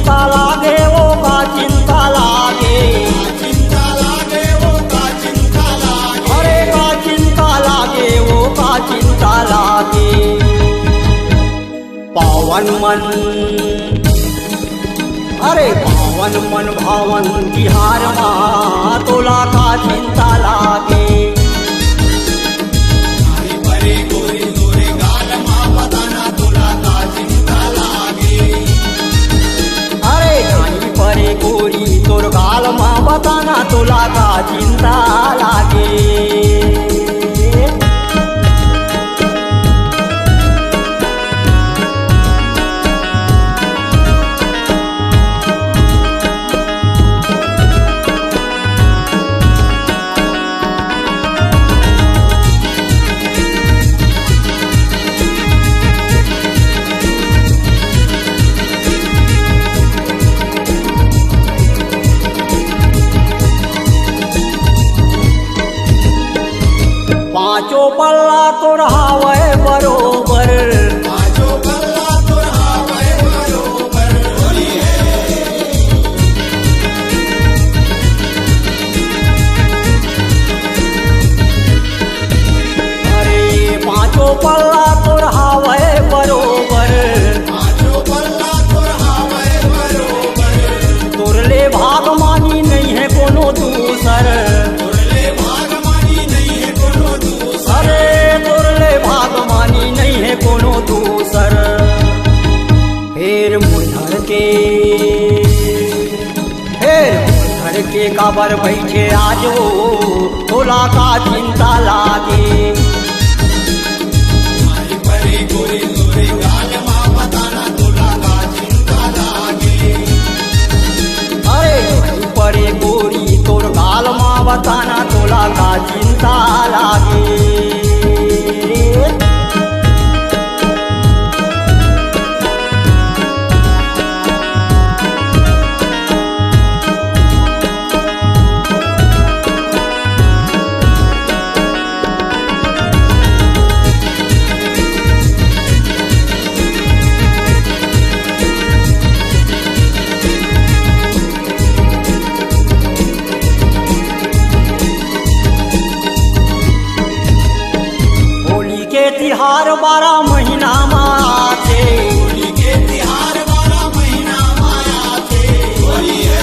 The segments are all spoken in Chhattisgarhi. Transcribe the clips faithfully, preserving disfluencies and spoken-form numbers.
चिंता लागे, ओ का चिंता लागे। चिंता लागे, ओ का चिंता लागे। अरे का चिंता लागे, ओ का चिंता लागे। पावन मन, अरे पावन मन भावन तिहार मा तोला का चिंता लागे। अरे काई परे गोरी तोर गाल मा बताना तोला का चिंता लागे। पांचों पल्ला तोर हावय बरोबर। पांचों पल्ला तोर हावय बरोबर। अरे पांचों पल्ला तोर हावय बरोबर। पांचों पल्ला तोर हावय बरोबर। तोर ले भागमानी नइ हे कोनो दूसर। तोर ले भागमानी नइ हे कोनो दूसर। अरे तोर ले भागमानी नइ हे कोनो दूसर। फेर मुंह धर के, फेर मुंह धर के काबर बइठे आज ओ, तोला का चिंता लागे। अरे परे गोरी तोर गाल मा बताना तोला का चिंता लागे। होली के तिहार बारह महीना मा आथे। होली के तिहार बारह महीना मा आथे। होली है।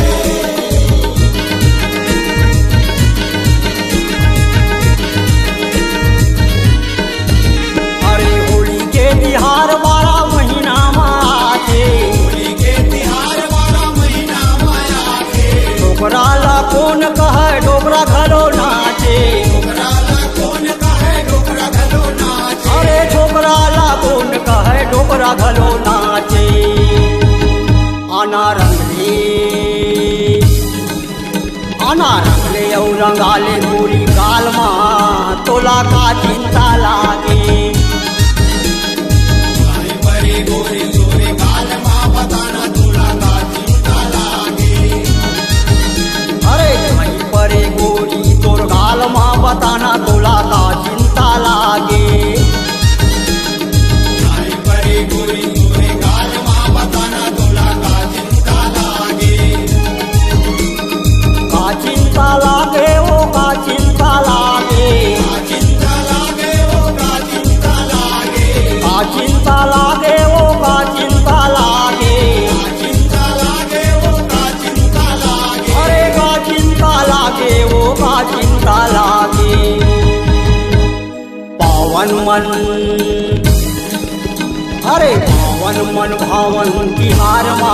अरे होली के तिहार बारह महीना मा आथे। होली के तिहार बारह महीना मा आथे। डोकरा ला कोन कहय डोकरा घलो नाचे। डोकरा ला कोन कहय डोकरा घलो नाचे। अरे डोकरा ला कोन कहय डोकरा घलो नाचे। आना रंग ले, आना रंग ले अउ रंगा ले गोरी गाल मा, तोला का चिंता लागे। अरे काई परे गोरी तोर गाल मा बताना तोला का चिंता लागे। काई परे गोरी तोर गाल मा बताना तोला का चिंता लागे। का चिंता लागे ओ का चिंता लागे। का चिंता लागे ओ का चिंता लागे। का चिंता लागे ओ का चिंता लागे। चिंता लागे ओ का चिंता लागे। अरे का चिंता लागे ओ का चिंता लागे। पावन मन, अरे पावन मन भावन तिहार मा